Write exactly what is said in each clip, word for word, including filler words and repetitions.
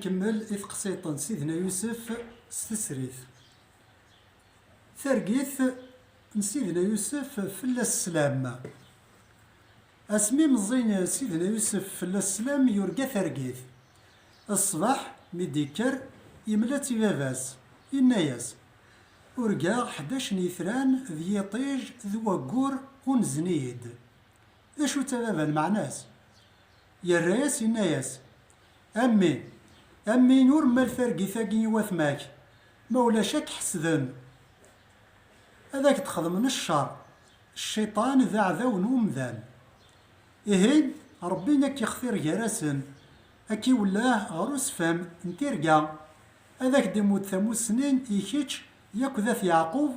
Kemmel i teqsiṭ n Sidna Yusef s tesrit. Targit n Sidna Yusef fell-as sslam. Asmi meẓẓi Sidna Yusef fell-as sslam yurga targit. Ṣṣbeḥ mi d-ikker, yemla-tt i baba-s, yenna-yas: "Urgaɣ ḥdac n yitran d yiṭij d waggur unzen-iyi-d. D acu-tt a baba lmeɛna-s?" Yerra-yas, yenna-yas: "A mmi, a mmi, ur mmal targit-agi i watma-k, ma ulac ad k-ḥesden, ad ak-d-xedmen ccer. Cciṭan d aɛdaw n umdan. Ihi, Ṛebbi ad k-ixtir gar-asen, ad k-iwelleh ɣer usefhem n tirga, ad ak-d-imudd tamussni i kečč yakk d At Yeɛqub,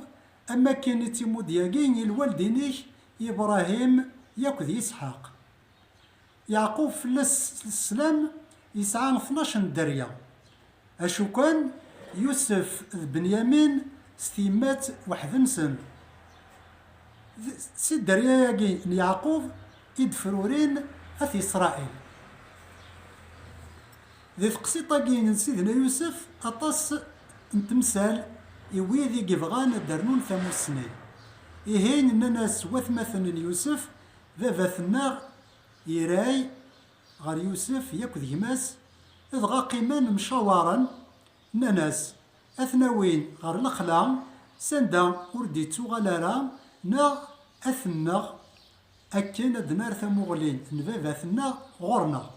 am wakken i tt-imudd yagi i lwaldin-ik Ibṛahim yakk d Isḥaq." Yeɛqub fell-as sslam yesɛa tnac n dderya. Acu kan, Yusef d Benyamin s tyemmat weḥd-nsen. D-, si dderya-agi n Yeɛqub i d-frurin At Isṛayil. Di teqsiṭ-agi n Sidna Yusef, aṭas n temsal i wid i yebɣan ad d-rnun tamussni. Ihi, nnan-as watmaten n Yusef: "Baba-tneɣ iray ɣer Yusef yakk d gma-s, dɣa qqimen mcawaren, nnan-as: 'Ad t-nawi ɣer lexla, s anda ur d-ittuɣal ara, neɣ ad t-nneɣ, akken ad d-nerr tamuɣli n baba-tneɣ ɣur-neɣ.'"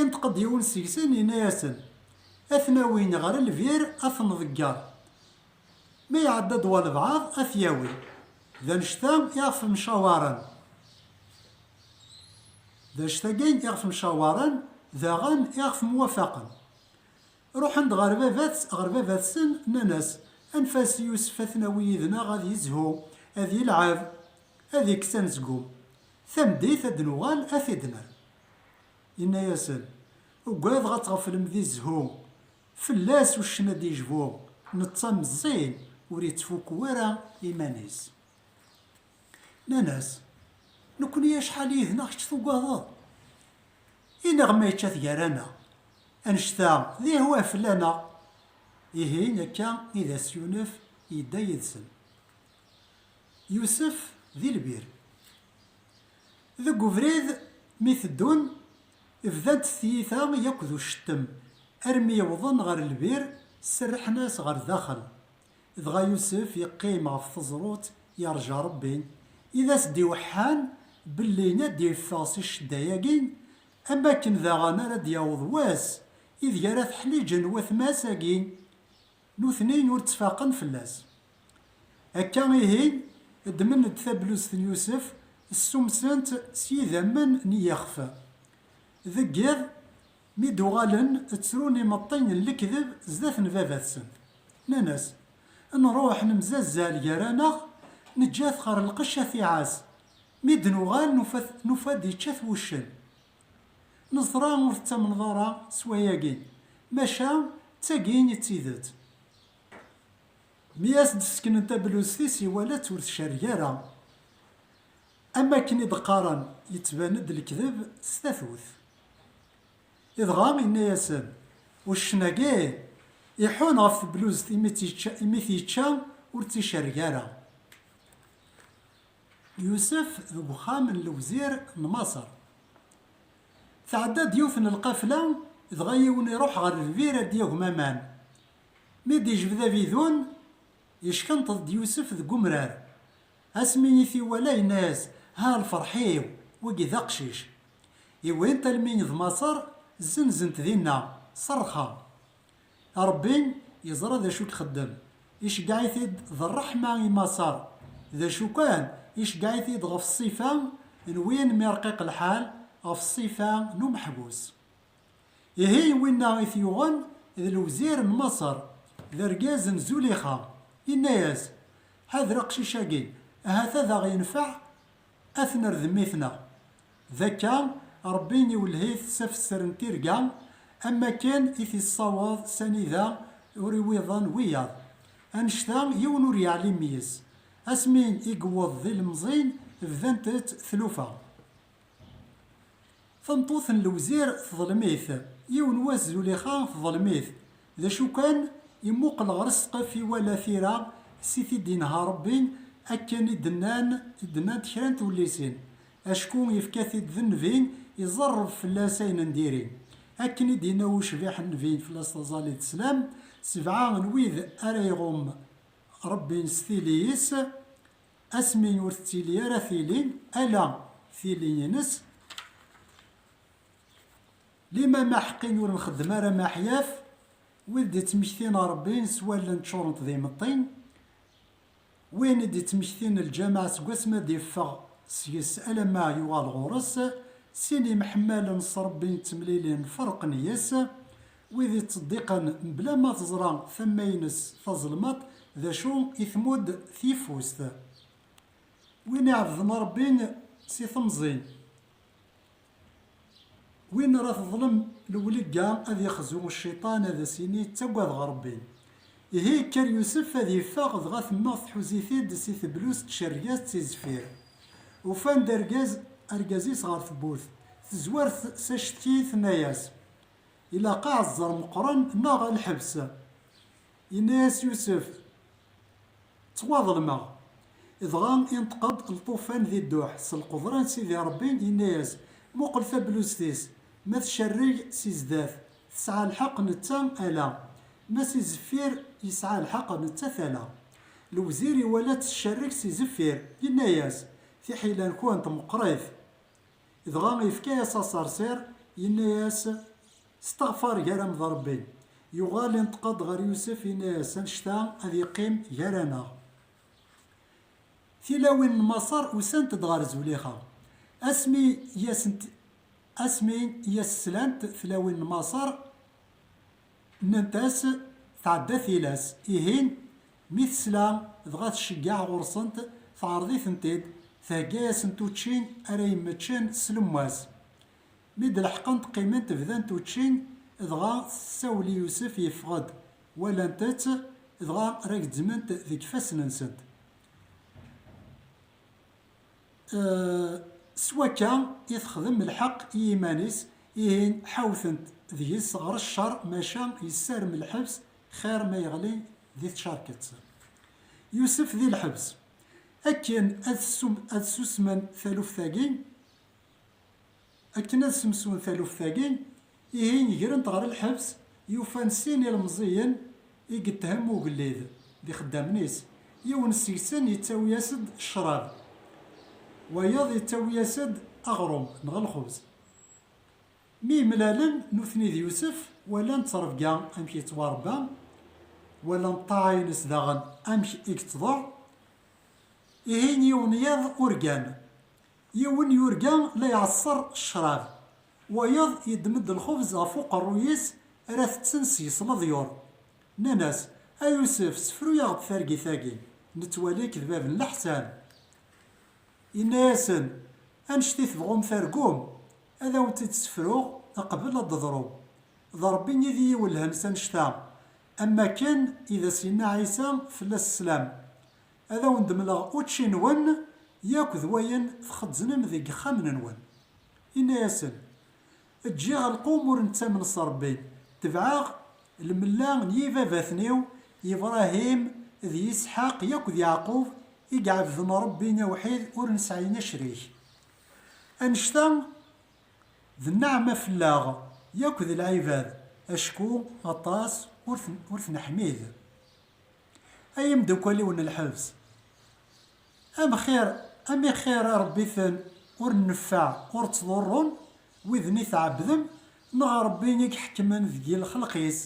Inṭeq-d yiwen seg-sen, yenna-yasen: "Ad t-nawi ɣer lbir, ad t-nḍegger. Ma iɛedda-d walebɛaḍ, ad t-yawi." D annect-a i ɣef mcawaren. D annect-agi i ɣef mcawaren, daɣen i ɣef mwafaqen. Ruḥen-d ɣer baba-s, ɣer baba-tsen, nnan-as: "Anef-as i Yusef ad t-nawi yid-neɣ, ad yezhu, ad yelɛeb, ad ikkes anezgum. Tameddit ad d-nuɣal, ad t-id-nerr." Yenna-yasen: "Ugadeɣ ad tɣeflem di zzhu. Fell-as uccen ad d-yejbu, netta meẓẓi, ur yettfukku ara iman-is." Nnan-as: "Nekkni acḥal yid-neɣ kečč tugadeḍ? Iniɣ ma yečča-t gar-aneɣ. Annect-a d ihwa fell-aneɣ." Ihi akka i d as-yunef, yedda yid-sen. Yusef di lbir. Deg ubrid mi teddun, bdant tiyita yakk d ucettem, armi wwḍen ɣer lbir, serrḥen-as ɣer daxel. Dɣa Yusef yeqqim ɣef teẓrut, yerǧa Ṛebbi, i d as-d-iweḥḥan belli ad d-yeffeɣ si ccedda-yagi, am wakken daɣen ara d-yaweḍ wass ideg ara teḥliǧen watma-s-agi, nutni ur ttfaqen fell-as. Akka ihi, ddmen-d tabluzt n Yusef, ssumsen-tt s yidammen n yixef. Deg yiḍ, mi d-uɣalen, ttrun imeṭṭi n lekdeb zdat n baba-tsen. Nnan-as: "Nruḥ nemzazzal gar-aneɣ, neǧǧa-t ɣer lqecc ad t-iɛass. Mi d-nuɣal, nufa-t, nufa-d yečča-t wuccen. Neẓra ur tettamneḍ ara s wayagi, maca d tagi i d tidet." Mi as-d-seknen tabluzt-is, iwala-tt ur tcerreg ara. Am wakken i d-qqaren, yettban-d lekdeb s tatut. Idɣa yenna-yasen: "Uccen-agi iḥun ɣef tebluzt, imi tt-yečča, imi t-yečča ur tt-icerreg ara." Yusef deg uxxam n lewzir n Maṣer. Tɛedda-d yiwet n lqafla, dɣa yiwen iruḥ ɣer lbir ad d-yagem aman. Mi d-ijbed abidun, yeckenṭeḍ-d Yusef deg umrar. Asmi i t-iwala, yenna-yas: "Ha lferḥ-iw, wagi d aqcic." Iwin-t almi d Maṣer, zzenzen-t dinna s rrxa. Ṛebbi yeẓra d acu i ixeddem, iceggeɛ-it-id d ṛṛeḥma i Maṣer. D acu kan, iceggeɛ-it-id ɣef ṣṣifa n win mi rqiq lḥal, ɣef ṣṣifa n umeḥbus. Ihi winna i t-yuɣen d lewzir n Maṣer, d argaz n Zulixa, yenna-yas: "Ḥader aqcic-agi, ahat ad aɣ-yenfeɛ, ad t-nerr d mmi-tneɣ." D akka, Ṛebbi iwelleh-it s afesser n tirga, am wakken i t-issawaḍ s anida ur iwiḍen wiyaḍ. Annect-a, yiwen ur yeɛlim yes. Asmi i yewweḍ d ilemẓin, bdant-t tlufa. Tameṭṭut n lewzir teḍlem-it, Yiwen wass Zulixa teḍlem-it. D acu kan, imuqel ɣer ssqef, iwala tira s i t-id-inha Ṛebbi, akken i d-nnan, i d-nnant kra n tullisin. Acku yefka-t-id d nnbi, iẓerreb fell-as ayen n diri. Akken i d-yenna ucbiḥ n nnbi fell-as taẓallit d sslam, sebɛa n wid ara iɣum Ṛebbi s tili-is, asmi ur tettili ara tili, ala tili-ines. Limam aḥeqqi ur nxeddem ara maḥyaf, wid d-ittmektin ɣer Ṛebbi s wallen ččurent d imeṭṭi, win i d-ittmektin lǧameɛ seg wasmi ad d-iffeɣ seg-s alamma yuɣal ɣur-s, sin imḥemmalen s Ṛebbi ttemlilin ferqen yes, wid ittṣeddiqen mebla ma teẓra tama-ines tazelmaḍt d acu i tmudd tyeffust. Win iɛebden Ṛebbi si temẓin. Win ara teḍlem lewlegga ad yexzu cciṭan, ad as-yini ttaggadeɣ Ṛebbi. Ihi yekker Yusef ad yeffeɣ, dɣa temmeɣ tḥuzi-t-id si teblust tcerreg-as-tt si zeffir. Ufan-d argaz, argaz-is ɣer tewwurt, tezwar-t s acetki, tenna-yas: "Ilaq aɛezzer meqqren neɣ lḥebs." Yenna-yas Yusef: "Ttwaḍelmeɣ." Dɣa inṭeq-d lṭufan di dduḥ s lqudra n Sidi Ṛebbi, yenna-yas: "Muqel tablust-is, ma tcerreg si zdat, tesɛa lḥeqq netta ala, ma si zeffir yesɛa lḥeqq nettat ala." Lewzir iwala-tt tcerreg si zeffir, yenna-yas: "Tiḥila-nkent meqqrit." Dɣa yefka-yas aṣerṣir, yenna-yas: "Steɣfar gar-am d Ṛebbi." Yuɣal inṭeq-d ɣer Yusef, yenna-yas: "Annect-a ad yeqqim gar-aneɣ." Tilawin n Maṣer usant-d ɣer Zulixa. Asmi i asent, asmi i as-slant tlawin n Maṣer, nnant-as: "Tɛedda tilas." Ihin, mi tesla, dɣa tceggeɛ ɣur-sent, teɛreḍ-itent-id, thegga-yasent učči ara yemmeččen s lemwas. Mi d-leḥqent, qqiment, bdant uččin, dɣa tessawel i Yusef, yeffeɣ-d, walant-tt, dɣa ra gezzment deg ifassen-nsent. Eh, s wakka i texdem lḥeqq i yiman-is, ihin ḥawtent deg-s ɣer ccer, maca yessarem lḥebs xir ma yeɣli di tcerket. Yusef di lḥebs. Akken ad ssum-, ad ssusmen taluft-agi, akken ad ssemsun taluft-agi, ihi gren-t ɣer lḥebs, yufan sin ilemẓiyen i yethem ugellid d ixeddamen-is. Yiwen seg-sen yettawi-as-d ccrab, wayeḍ yettawi-as-d aɣrum neɣ lxubz. Mi mlalen nutni d Yusef, walan ttrebga amek yettwarebba, walan ṭṭaɛa-ines daɣen amek i yettḍur. Ihin yiwen yiḍ urgan. Yiwen yurga la iɛeṣṣer ccrab, wayeḍ yeddem-d lxubz ɣef uqerruy-is ara tetten seg-s leḍyur. Nnan-as: "A Yusef, sefru-yaɣ-d targit-agi, nettwali-k d bab n leḥsan." Yenna-yasen: "Annect i tebɣum tergum, ad awen-tt-id-sefruɣ qbel ad d-teḍru. D Ṛebbi i d iyi-iwellhen s annect-a, am wakken i d as-yenna Ɛisa fell-as sslam. Ad awen-d-mleɣ učči-nwen yakk d wayen txezznem deg yexxamen-nwen." Yenna-yasen: "Ǧǧiɣ lqum ur nettamen s Ṛebbi, tebɛeɣ lmella n yibabaten-iw, Ibṛahim d Yisḥaq yakk d Yeɛqub, i iɛebden Ṛebbi awḥid ur nesɛi acrik. Annect-a d nneɛma fell-aɣ yakk d lɛibad, acku aṭas ur ten-, ur t-neḥmid." Ay imdukal-iw n lḥebs, amxir, amixir iṛebbiten ur nnfeɛ ur ttḍurrun widen i tɛebdem, neɣ Ṛebbi i iḥekmen deg lxelq-is,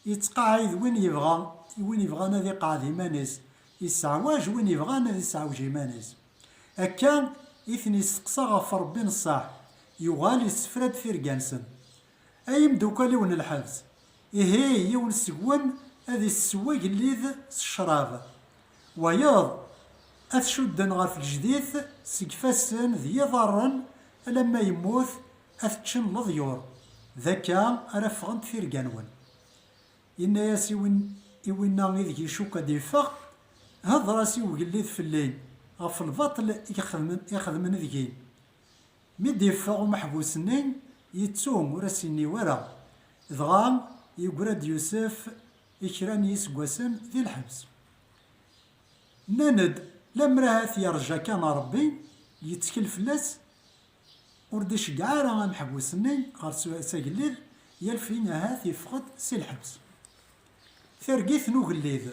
yettqaɛid win yebɣa, win yebɣan ad iqeɛɛed iman-is, yesseɛwaj win yebɣan ad yesseɛwaj iman-is. Akka i ten-yesteqsa ɣef Ṛebbi n ṣṣeḥ, yuɣal yessefra-d tirga-nsen. Ay imdukal-iw n lḥebs, ihi yiwen seg-wen ad isseww agellid s ccrab, wayeḍ ad t-cudden ɣer tgejdit seg ifassen d yiḍarren alamma yemmut, ad t-ččen leḍyur. D akka ara ffɣent tirga-nwen. Yenna-yas i win, i winna ideg icukk ad yeffeɣ: "Hder-as i ugellid fell-i ɣef lbaṭel i ixedmen, i xedmen deg-i." Mi d-yeffeɣ umeḥbus-nni, yettu, ur as-yenni wara. Dɣa yeggra-d Yusef i kra n yiseggasen di lḥebs. Nnan-d, lemmer ahat yerǧa kan Ṛebbi, yettkel fell-as, ur d-iceggeɛ ara ameḥbus-nni ɣer s-, s agellid, yalef ahat yeffeɣ-d si lḥebs. Targit n ugellid.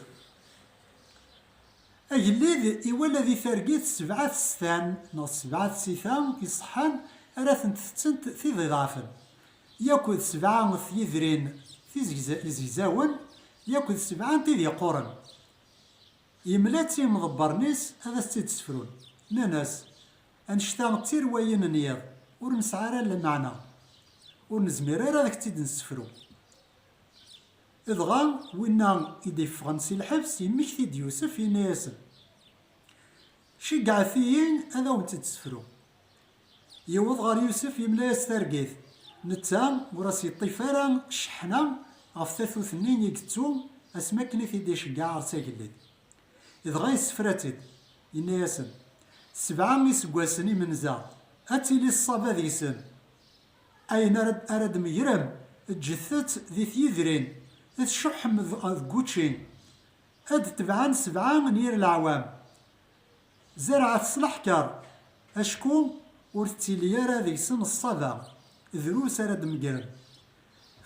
Agellid iwala di targit sebɛa testan neɣ sebɛa tsita iṣeḥḥan ara tent-tettent tid iḍeɛfen, yakk d sebɛa n tyidrin tizegza-, izegzawen, yakk d sebɛa n tid yeqquren. Yemla-tt i yimḍebbren-is ad as-tt-id-sefrun. Nnan-as, annect-a d tirwayin n yiḍ, ur nesɛi ara lmeɛna, ur nezmir ara ad ak-tt-id-nessefru. Dɣa winna i d-iffɣen si lḥebs yemmekti-d Yusef, yenna-yasen, ceggɛet-iyi ad awen-tt-id-sefruɣ. Yewweḍ ɣer Yusef, yemla-yas targit, netta ur as-yeṭṭif ara cceḥna ɣef tatut-nni i yettu asmi akken i t-id-iceggeɛ ɣer s agellid. Dɣa yessefra-tt-id, yenna-yasen, sebɛa iseggasen imenza ad tili ṣṣaba deg-sen. Ayen ara, ara d-tmegrem, ǧǧet-tt di tyidrin, tcuḥḥem d-, deg wučči. Ad d-tebɛen sebɛa n yir leɛwam. Zerɛet s leḥker, acku ur tettili ara deg-sen ṣṣaba, drus ara d-megren.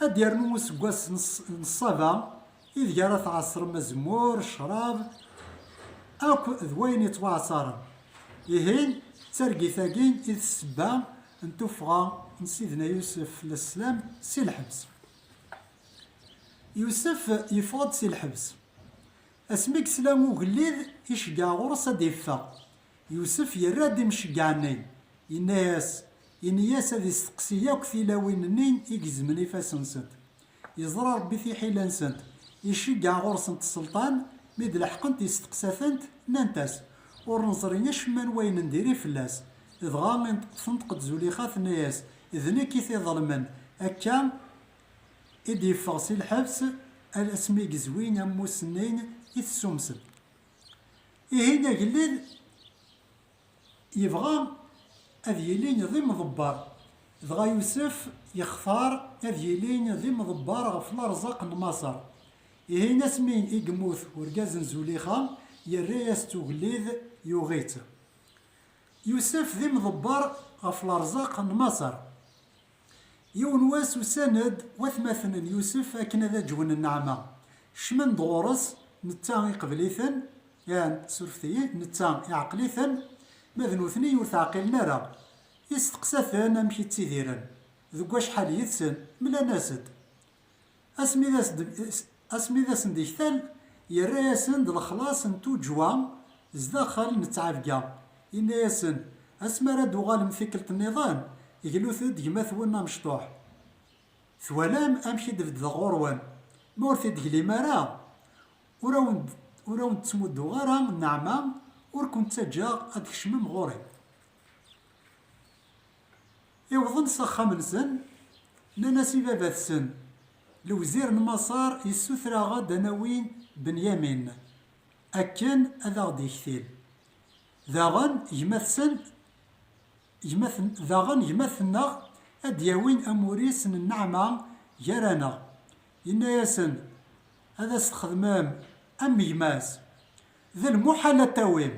Ad d-yernu useggas n ṣ-, n ṣṣaba, ideg ara tɛeṣrem azemmur, ccrab, akk d wayen yettwaɛṣaren. Ihi, d targit-agi i d ssebba n tuffɣa n Sidna Yusef, alayhi ssalam, si lḥebs. Yusef yeffeɣ-d si lḥebs. Asmi i yesla ugellid iceggeɛ ɣur-s ad d-iffeɣ, Yusef yerra-d imceggeɛ-nni, yenna-yas, ini-yas ad isteqsi yakk tilawin-nni i gezmen ifassen-nsent. Yeẓra Ṛebbi tiḥila-nsent, iceggeɛ ɣur-sent sselṭan, mi d-leḥqent yesteqsa-tent, nnant-as, ur neẓri acemma n wayen n diri fell-as, dɣa tenṭeq-d Zulixa tenna-yas, d nekk i t-iḍelmen, akka i d-yeffeɣ si lḥebs asmi i yezwi ammus-nni i tessumsen. Ihi agellid yebɣa ad yili d imḍebber, dɣa Yusef yextar ad yili d imḍebber ɣef larẓaq n Maṣer. Ihi asmi i yemmut urgaz n Zulixa, yerra-yas-d ugellid, yuɣ-itt. Yusef d imḍebber ɣef larẓaq n Maṣer. Yiwen wass usan-d watmaten n Yusef akken ad aǧwen nneɛma. Kecmen-d ɣur-s, netta iqbel-iten, yan, surfet-iyi, netta iɛqel-iten, ma d nutni ur t-ɛqilen ara. Isteqsa-ten amek i ttidiren, deg wacḥal yid-sen, mlan-as-d. Asmi d as-d-, asmi d asen-d-iktal, yerra-yasen-d lexlaṣ n tuǧwa zdaxel n ttɛabga. Yenna-yasen, asmi ara d-tuɣalem tikkelt nniḍen, glut-d gma-twen amecṭuḥ. Twalam amek i d-beddeɣ ɣur-wen. Ma ur t-id-teglim ara, ur awen-d-, ur awen-ttmudduɣ ara nneɛma, ur ken-ttaǧǧaɣ ad tkecmem ɣur-i. Iwḍen s axxam-nsen, nnan-as i baba-tsen, lewzir n Maṣer yessuter-aɣ-d ad nawi Benyamin akken ad aɣ-d-iktil. Daɣen gma-tsen, gma-ten-, daɣen gma-tneɣ ad d-yawi amur-is n nneɛma gar-aneɣ. Yenna-yasen, ad as-txedmem am gma-s. D lmuḥal ad tawim.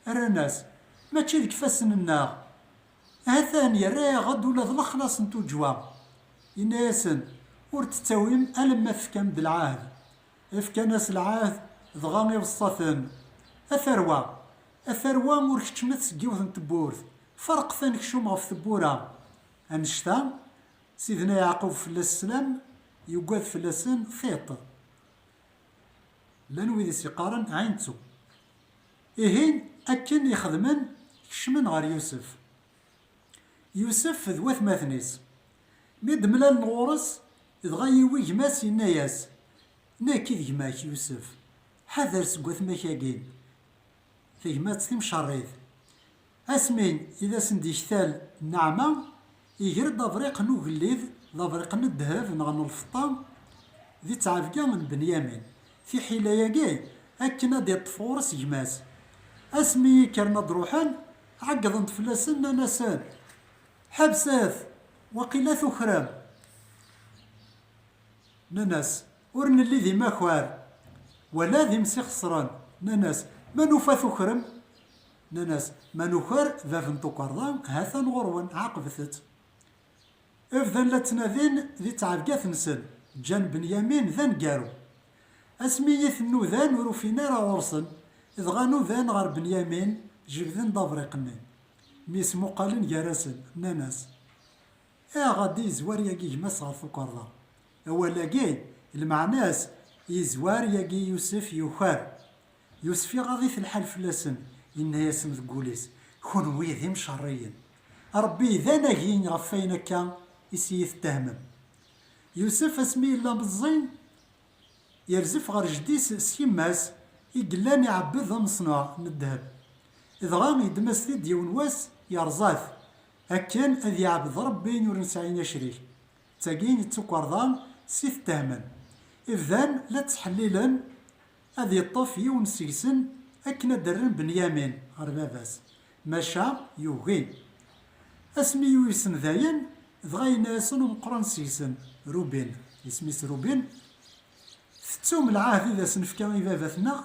Rran-as, mačči deg ifassen-nneɣ. Atan yerra-yaɣ-d ula d lexlaṣ n tuǧwa. Yenna-yasen, ur t-tettawim alamma tefkam-d lɛahd. Fkan-as lɛahd, dɣa iweṣṣa-ten. A tarwa, a tarwa ur keččmet seg yiwet n tewwurt. Ferqet anekcum ɣef tewwura. Annect-a, Sidna Yeɛqub fell-as sslam, yuggad fell-asen tiṭ. Llan wid i s-yeqqaren ɛintu. Ihi, akken i xedmen, kecmen ɣer Yusef. Yusef d watmaten-is. Mi d-mlalen ɣur-s, dɣa yiwi gma-s yenna-yas, nekk i d gma-k Yusef, ḥader seg watma-k-agi, tagmat timcerrit. Asmi i d asen-d-iktal nneɛma, iger-d abriq n ugellid, d abriq n ddheb neɣ n lfeṭṭa, di ttɛebga n Benyamin. Tiḥila-agi, akken ad d-iṭṭef ɣur-s gma-s. Asmi i kkren ad d-ruḥen, ɛeggḍen-d fell-asen, nnan-asen, ḥebset, waqila tukrem. Nnan-as: "Ur nelli d imakar, wala d imsixeṣren." Nnan-as: "Ma nufa tukrem?" Nnan-as: "Ma nuker, bab n tukerḍa ha-t-an ɣur-wen, ɛaqbet-t." Bdan la ttnadin di ttɛebgat-nsen, ǧǧan Benyamin d aneggaru. Asmi i ten-nudan ur ufin ara ɣur-sen, dɣa nudan ɣer Benyamin, jebden-d abriq-nni. Mi smuqalen gar-asen, nnan-as: "Ayɣer ad d-yezwar yagi gma-s ɣer tukerḍa?" Awal-agi, lmeɛna-s, yezwar yagi Yusef yuker. Yusef iɣaḍ-it lḥal fell-asen, yenna-yasen deg wul-is: "Kunwi d imcerriyen. Ṛebbi d anagi ɣef wayen akka i s-iyi-tettehmem." Yusef, asmi yella meẓẓi, yerzef ɣer jeddi-s s yemma-s i yellan iɛebbed ameṣnuɛ n ddheb. Dɣa yeddem-as-t-id yiwen wass, yerẓa-t, akken ad yeɛbed Ṛebbi ur nesɛi acrik. D tagi i d tukerḍa s i tettehmem. Bdan la ttḥellilen ad yeṭṭef yiwen seg-sen akken ad d-rren Benyamin ɣer baba-s, maca yugi. Asmi yuysen dayen, dɣa yenna-yasen umeqqran seg-sen, Rubin, isem-is Rubin: "Tettum lɛahd i d as-nefka i baba-tneɣ?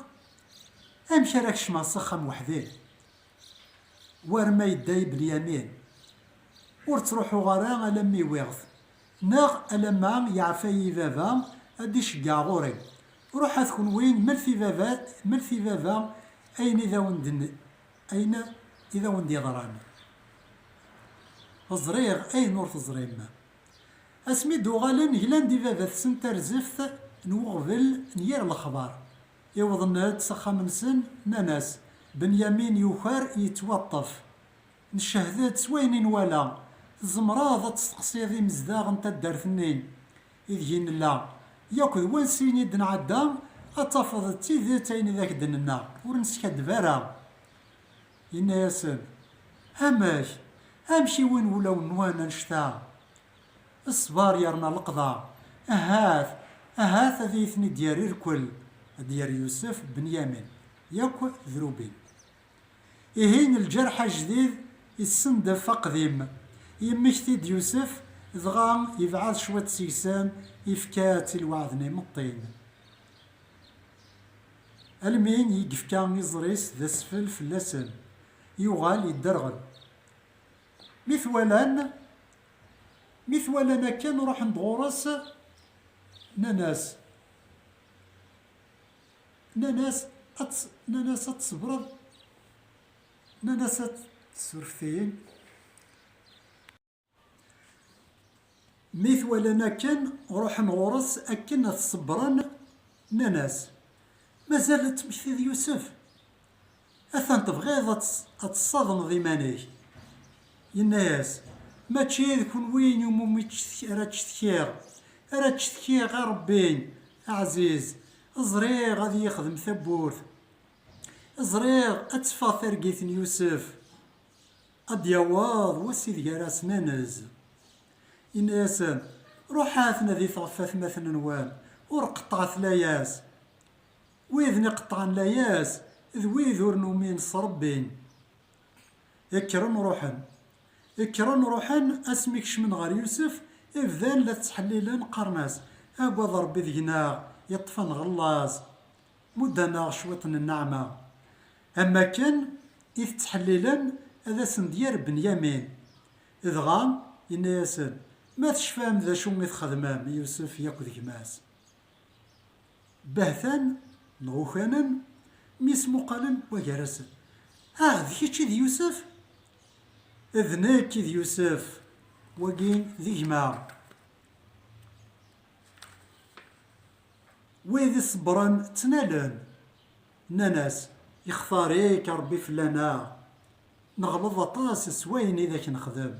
Amek ara kecmeɣ s axxam weḥd-i?" War ma yedda i Benyamin: "Ur ttruḥuɣ ara alammi wwiɣ-t, neɣ alamma yeɛfa-yi baba ad d-iceggeɛ ɣur-i. Ruḥet kunwi, mlet i baba, mlet i baba ayen i d awen-d-, ayen i d awen-d-yeḍran. Ẓriɣ ayen ur teẓrim." Asmi d-uɣalen, glan-d i baba-tsen tarzeft n uɣbel n yir lexbar. Iwḍen-d s axxam-nsen, nnan-as: "Benyamin yuker, yettwaṭṭef. Ncehhed-d s wayen i nwala. Tzemreḍ ad testeqsiḍ imezdaɣ n taddart-nni ideg i nella, yakk d wansi i d-nɛedda, ad tafeḍ d tidet ayen i d ak-d-nenna, ur neskaddeb ara." Yenna-yasen: "Amek? Amek i wwin wulawen-nwen annect-a? Ṣṣber yerna leqḍa. Ahat, ahat ad iyi-ten-id-yerr irkel, ad d-yerr Yusef Benyamin, yakk d Rubin." Ihi lǧerḥ ajdid issendef aqdim. Yemmekti-d Yusef, dɣa yebɛed cwiṭ seg-sen, yefka-tt i lweɛd n imeṭṭin. Almi i yefka iẓri-s d asfel fell-asen, yuɣal yedderɣel. Mi t-walan, mi t-walan akken, ruḥen-d ɣur-s, nnan-as, nnan-as: "Ad ts-, nnan-as ad tṣebreḍ." Nnan-as ad tsurfet-iyi. Mi t-walan akken, ruḥen ɣur-s akken ad t-ṣebbren, nnan-as: "Mazal ad temmektiḍ Yusef? Atan tebɣiḍ ad tes-, ad tessaḍneḍ iman-ik?" Yenna-yas: "Mačči d kunwi iwumi ttcetk-, ara ttcetkiɣ, ara ttcetkiɣ i Ṛebbi aɛziz. Ẓriɣ ad iyi-yexdem tawwurt. Ẓriɣ ad teffeɣ targit n Yusef, ad d-yaweḍ wass ideg ara s-nanez." Yenna-yasen: "Ruḥet nadit ɣef watmaten-nwen, ur qeṭṭɛet layas. Wid n iqeṭṭɛen layas d wid ur numin s Ṛebbi." Kkren ruḥen. Kkren ruḥen, asmi kecmen ɣer Yusef, bdan la ttḥellilen, qqaren-as: "Agad Ṛebbi deg-neɣ, yeṭṭef-aneɣ laẓ, mudd-aneɣ cwiṭ n nneɛma." Am wakken i t-ttḥellilen, ad asen-d-yerr Benyamin. Dɣa yenna-yasen: "Ma tecfam d acu i txedmem i Yusef yakk d gma-s?" Behtan neɣ ukanen mi smuqalen wagar-asen: "Ah, d kečč i d Yusef?" "D nekk i d Yusef, wagi d gma." Wid iṣebbren ttnalen, nnan-as: "Ixtar-ik Ṛebbi fell-aneɣ, neɣleḍ aṭas s wayen i d ak-nexdem."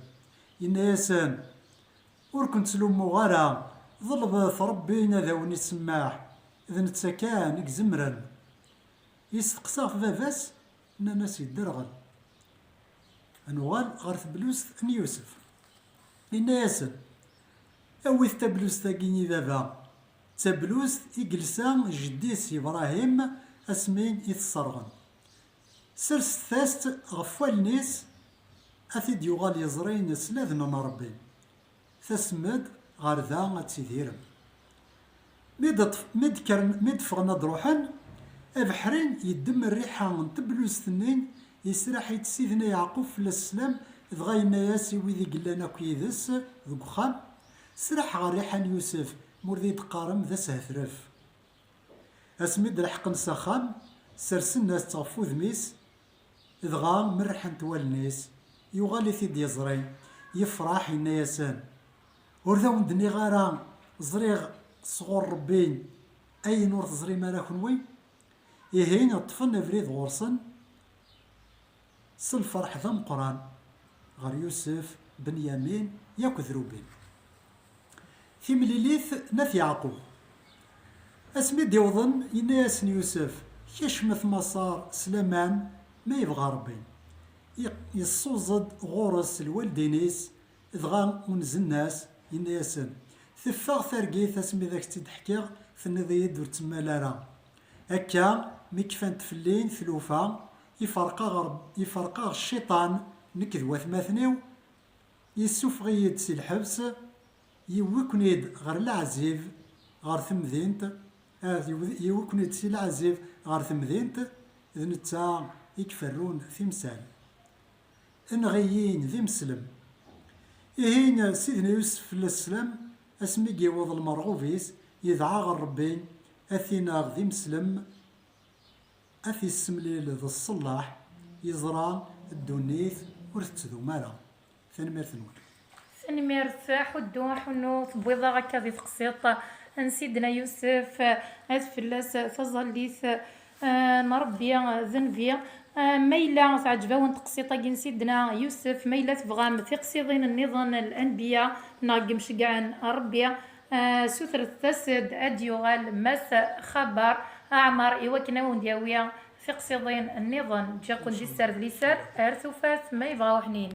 Yenna-yasen: "Ur ken-ttlummuɣ ara, ḍelbet Ṛebbi ad awen-isemmeḥ, d netta kan i izemren." Yesteqsa ɣef baba-s, nnan-as yedderɣel. Ad nuɣal ɣer teblust n Yusef. Inna-yasen: "Awit tablust-agi i baba, d tablust i yelsa jeddi-s Ibṛahim asmi i t-sserɣen. Serset-as-tt ɣef wallen-is, ad t-id-yuɣal yeẓri s ladn n Ṛebbi. Tasem-d ɣer da ad tidirem." Mi d-ṭṭef-, mi d-kkren, mi d-ffɣen ad d-ruḥen, abeḥri yeddem rriḥa n teblust-nni, yesraḥ-itt Sidna Yeɛqub fell-as sslam, dɣa yenna-yas i wid i yellan akk yid-s deg uxxam: "Sraḥeɣ rriḥa n Yusef, ma ur d iyi-d-qqarem d ashetref." Asmi d-leḥqen s axxam, sersen-as-tt ɣef wudem-is, dɣa merrḥent wallen-is, yuɣal-it-id yeẓri, yefreḥ, yenna-yasen: "Ur d awen-d-nniɣ ara ẓriɣ sɣur Ṛebbi ayen ur teẓrim ara kenwi?" Ihi ṭṭfen abrid ɣur-sen s lferḥ d ameqqran ɣer Yusef, Benyamin yakk d Rubin. Timlilit n At Yeɛqub. Asmi d-iwḍen, yenna-yasen Yusef: "Kecmet Maṣer s laman, ma yebɣa Ṛebbi." Ye-, yessuẓ-d ɣur-s lwaldin-is, dɣa unzen-as, yenna-yasen: "Teffeɣ targit asmi d ak-tt-id-ḥkiɣ, tenniḍ-iyi-d ur ttemmal ara. Akka, mi kfant fell-i tlufa, iferq-aɣ Ṛeb-, iferq-aɣ cciṭan, nekk d watmaten-iw, yessufeɣ-iyi-d si lḥebs, yewwi-ken-id ɣer leɛzib, ɣer temdint, ah, yewwi-, yewwi-ken-id si leɛzib ɣer temdint, d netta i iferrun timsal. Enɣ-iyi d imeslem." Ihi, Sidna Yusef fell-as sslam, asmi i d-yewweḍ lmerɣub-is, yedɛa ɣer Ṛebbi, ad t-ineɣ d imeslem, ad t-issemlil d ṣṣellaḥ, yeẓra ddunit ur tettdum ara. Tanemmirt-nwen. Tanemmirt, Ḥuddu, Ḥunnu, tewwiḍ-aɣ akka di teqsiṭ n Sidna Yusef, ad fell-as taẓallit, eh, n Ṛebbi, d nnbi. Eh, ma yella teɛǧeb-awen teqsiṭ-agi n Sidna Yusef, ma yella tebɣam tiqsiḍin nniḍen n lanbiya neɣ n yimceggɛen n Ṛebbi, eh, sutret-as-d ad d-yuɣal Mass Xabar Aɛmar i wakken ad wen-d-yawi tiqsiḍin nniḍen. Ǧǧiɣ-ken di sser d liser ar tufat ma yebɣa uḥnin.